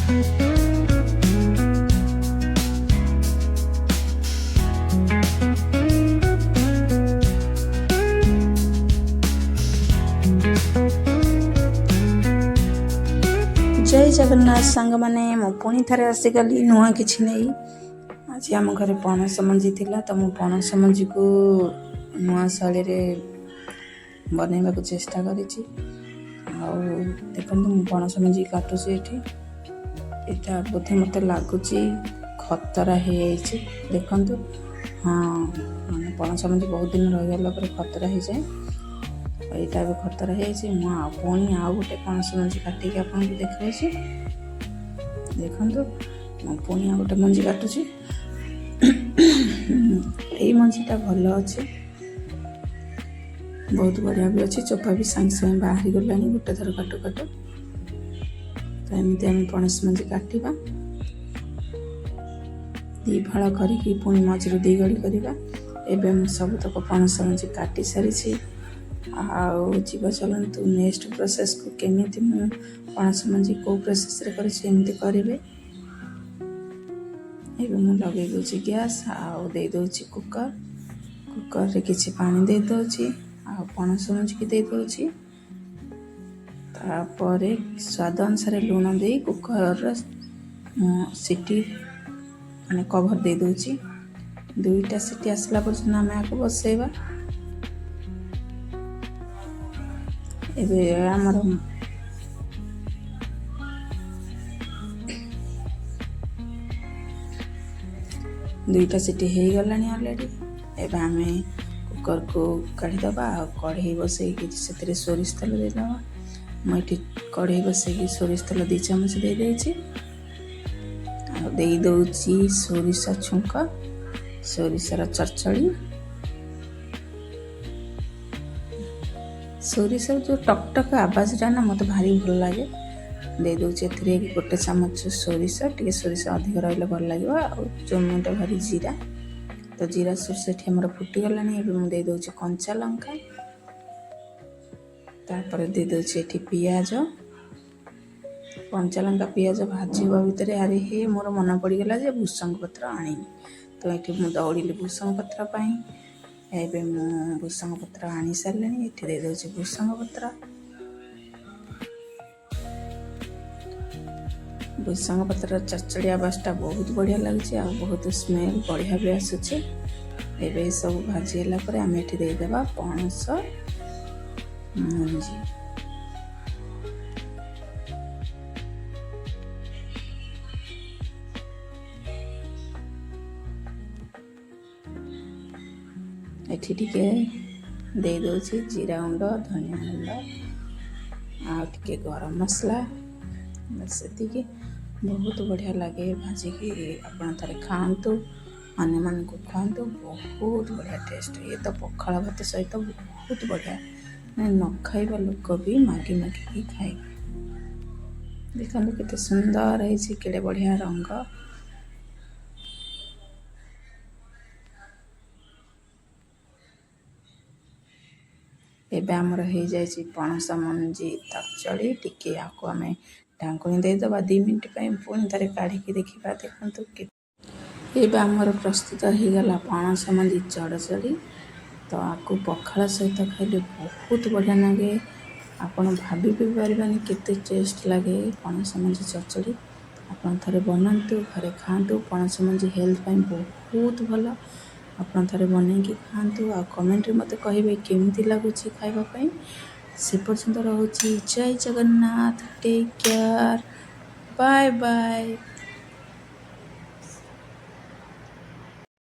ଜୟ ଜଗନ୍ନାଥ ସାଙ୍ଗମାନେ, ମୁଁ ପୁଣି ଥରେ ଆସିଗଲି ନୂଆ କିଛି ନେଇ। ଆଜି ଆମ ଘରେ ପଣସ ମଞ୍ଜି ଥିଲା, ତ ମୁଁ ପଣସ ମଞ୍ଜିକୁ ନୂଆ ଶୈଳୀରେ ବନେଇବାକୁ ଚେଷ୍ଟା କରିଛି। ଆଉ ଦେଖନ୍ତୁ, ମୁଁ ପଣସ ମଞ୍ଜି କାଟୁଛି ଏଠି। ଏଇଟା ବୋଧେ ମୋତେ ଲାଗୁଛି ଖତରା ହେଇଯାଇଛି। ଦେଖନ୍ତୁ, ହଁ, ମାନେ ପଣସ ମଞ୍ଜି ବହୁତ ଦିନ ରହିଗଲା ପରେ ଖତରା ହେଇଯାଏ। ଏଇଟା ଏବେ ଖତରା ହେଇଯାଇଛି। ମୁଁ ଆଉ ପୁଣି ଆଉ ଗୋଟେ ପଣସ ମଞ୍ଜି କାଟିକି ଆପଣଙ୍କୁ ଦେଖାଉଛି। ଦେଖନ୍ତୁ, ମୁଁ ପୁଣି ଆଉ ଗୋଟେ ମଞ୍ଜି କାଟୁଛି। ଏଇ ମଞ୍ଜିଟା ଭଲ ଅଛି, ବହୁତ ବଢ଼ିଆ ବି ଅଛି। ଚୋପା ବି ସାଙ୍ଗେ ସାଙ୍ଗେ ବାହାରି ଗଲାଣି ଗୋଟେ ଥର କାଟୁ କାଟୁ। ତ ଏମିତି ଆମେ ପଣସ ମଞ୍ଜି କାଟିବା, ଦୁଇ ଫାଳ କରିକି ପୁଣି ମଝିରୁ ଦୁଇ ଗଳି କରିବା। ଏବେ ମୁଁ ସବୁତକ ପଣସ ମଞ୍ଜି କାଟି ସାରିଛି। ଆଉ ଯିବା ଚାଲନ୍ତୁ ନେକ୍ସଟ ପ୍ରୋସେସ୍କୁ। କେମିତି ମୁଁ ପଣସ ମଞ୍ଜି କେଉଁ ପ୍ରୋସେସ୍ରେ କରିଛି, ଏମିତି କରିବେ। ଏବେ ମୁଁ ଲଗେଇ ଦେଉଛି ଗ୍ୟାସ୍ ଆଉ ଦେଇଦେଉଛି କୁକର୍। କୁକର୍ରେ କିଛି ପାଣି ଦେଇଦେଉଛି ଆଉ ପଣସ ମଞ୍ଜିକି ଦେଇଦେଉଛି। ତାପରେ ସ୍ୱାଦ ଅନୁସାରେ ଲୁଣ ଦେଇ କୁକର୍ର ମୁଁ ସିଟି ମାନେ କଭର୍ ଦେଇଦେଉଛି। ଦୁଇଟା ସିଟି ଆସିଲା ପର୍ଯ୍ୟନ୍ତ ଆମେ ଆକୁ ବସେଇବା। ଏବେ ଆମର ଦୁଇଟା ସିଟି ହେଇଗଲାଣି ଅଲରେଡ଼ି। ଏବେ ଆମେ କୁକର୍କୁ କାଢ଼ିଦେବା ଆଉ କଢ଼େଇ ବସେଇକି ସେଥିରେ ସୋରିଷ ତେଲ ଦେଇଦେବା। ମୁଁ ଏଠି କଢ଼େଇ ବସେଇକି ସୋରିଷ ତେଲ 2 ଚାମଚ ଦେଇଦେଇଛି ଆଉ ଦେଇଦେଉଛି ସୋରିଷ ଛୁଙ୍କ, ସୋରିଷର ଚଡ଼ଚଡ଼ି। ସୋରିଷର ଯେଉଁ ଟକ୍ ଟକ୍ ଆବାଜଟା ନା, ମୋତେ ଭାରି ଭଲ ଲାଗେ। ଦେଇଦେଉଛି ଏଥିରେ 1 ଚାମଚ ସୋରିଷ। ଟିକେ ସୋରିଷ ଅଧିକ ରହିଲେ ଭଲ ଲାଗିବ। ଆଉ ଚୁମୁଟେ ଭରି ଜିରା। ତ ଜିରା ସୋରିଷ ଏଠି ଆମର ଫୁଟିଗଲାଣି। ଏବେ ମୁଁ ଦେଇଦେଉଛି କଞ୍ଚା ଲଙ୍କା। ତାପରେ ଦେଇଦେଉଛି ଏଠି ପିଆଜ। କଞ୍ଚା ଲଙ୍କା ପିଆଜ ଭାଜିବା ଭିତରେ, ଆରେ ହେ, ମୋର ମନେ ପଡ଼ିଗଲା ଯେ ଭୃସଙ୍ଗ ପତ୍ର ଆଣିନି। ତ ଏଠି ମୁଁ ଦୌଡ଼ିଲି ଭୃସଙ୍ଗ ପତ୍ର ପାଇଁ। ଏବେ ମୁଁ ଭୃସଙ୍ଗ ପତ୍ର ଆଣି ସାରିଲିଣି। ଏଠି ଦେଇଦେଉଛି ଭୃସଙ୍ଗ ପତ୍ର। ଭୃସଙ୍ଗ ପତ୍ରର ଚଡ଼ଚଡ଼ି ଆବାଜଟା ବହୁତ ବଢ଼ିଆ ଲାଗୁଛି ଆଉ ବହୁତ ସ୍ମେଲ୍ ବଢ଼ିଆ ବି ଆସୁଛି। ଏବେ ଏସବୁ ଭାଜି ହେଲା ପରେ ଆମେ ଏଠି ଦେଇଦେବା ପଣସ ମଞ୍ଜି। ଏଠି ଟିକେ ଦେଇଦେଉଛି ଜିରା ଗୁଣ୍ଡ, ଧନିଆ ଗୁଣ୍ଡ ଆଉ ଟିକେ ଗରମ ମସଲା, ବାସ୍ ସେତିକି। ବହୁତ ବଢ଼ିଆ ଲାଗେ ଭାଜିକି। ଆପଣ ଥରେ ଖାଆନ୍ତୁ, ଅନ୍ୟମାନଙ୍କୁ ଖୁଆନ୍ତୁ। ବହୁତ ବଢ଼ିଆ ଟେଷ୍ଟ। ଇଏ ତ ପଖାଳ ଭାତ ସହିତ ବହୁତ ବଢ଼ିଆ, ମାନେ ନ ଖାଇବା ଲୋକ ବି ମାଗି ମାଗିକି ଖାଇବେ। ଦେଖନ୍ତୁ, କେତେ ସୁନ୍ଦର ହେଇଛି, କେଡ଼େ ବଢ଼ିଆ ରଙ୍ଗ। ଏବେ ଆମର ହେଇଯାଇଛି ପଣସ ମଞ୍ଜି ଚଡ଼ଚଡ଼ି। ଟିକେ ୟାକୁ ଆମେ ଢାଙ୍କୁଣୀ ଦେଇଦେବା 2 ମିନିଟ୍ ପାଇଁ। ପୁଣି ଥରେ କାଢ଼ିକି ଦେଖିବା। ଦେଖନ୍ତୁ, ଏବେ ଆମର ପ୍ରସ୍ତୁତ ହେଇଗଲା ପଣସ ମଞ୍ଜି ଚଡ଼ଚଡ଼ି। ତ ଆକୁ ପଖାଳ ସହିତ ଖାଇଲେ ବହୁତ ବଢ଼ିଆ ଲାଗେ। ଆପଣ ଭାବି ବି ପାରିବେନି କେତେ ଟେଷ୍ଟ ଲାଗେ ପଣସ ମଞ୍ଜି ଚଡ଼ଚଡ଼ି। ଆପଣ ଥରେ ବନାନ୍ତୁ, ଘରେ ଖାଆନ୍ତୁ। ପଣସ ମଞ୍ଜି ହେଲ୍ଥ ପାଇଁ ବହୁତ ଭଲ। ଆପଣ ଥରେ ବନେଇକି ଖାଆନ୍ତୁ ଆଉ କମେଣ୍ଟରେ ମୋତେ କହିବେ କେମିତି ଲାଗୁଛି ଖାଇବା ପାଇଁ। ସେ ପର୍ଯ୍ୟନ୍ତ ରହୁଛି। ଜୟ Jagannath. Take care, bye bye.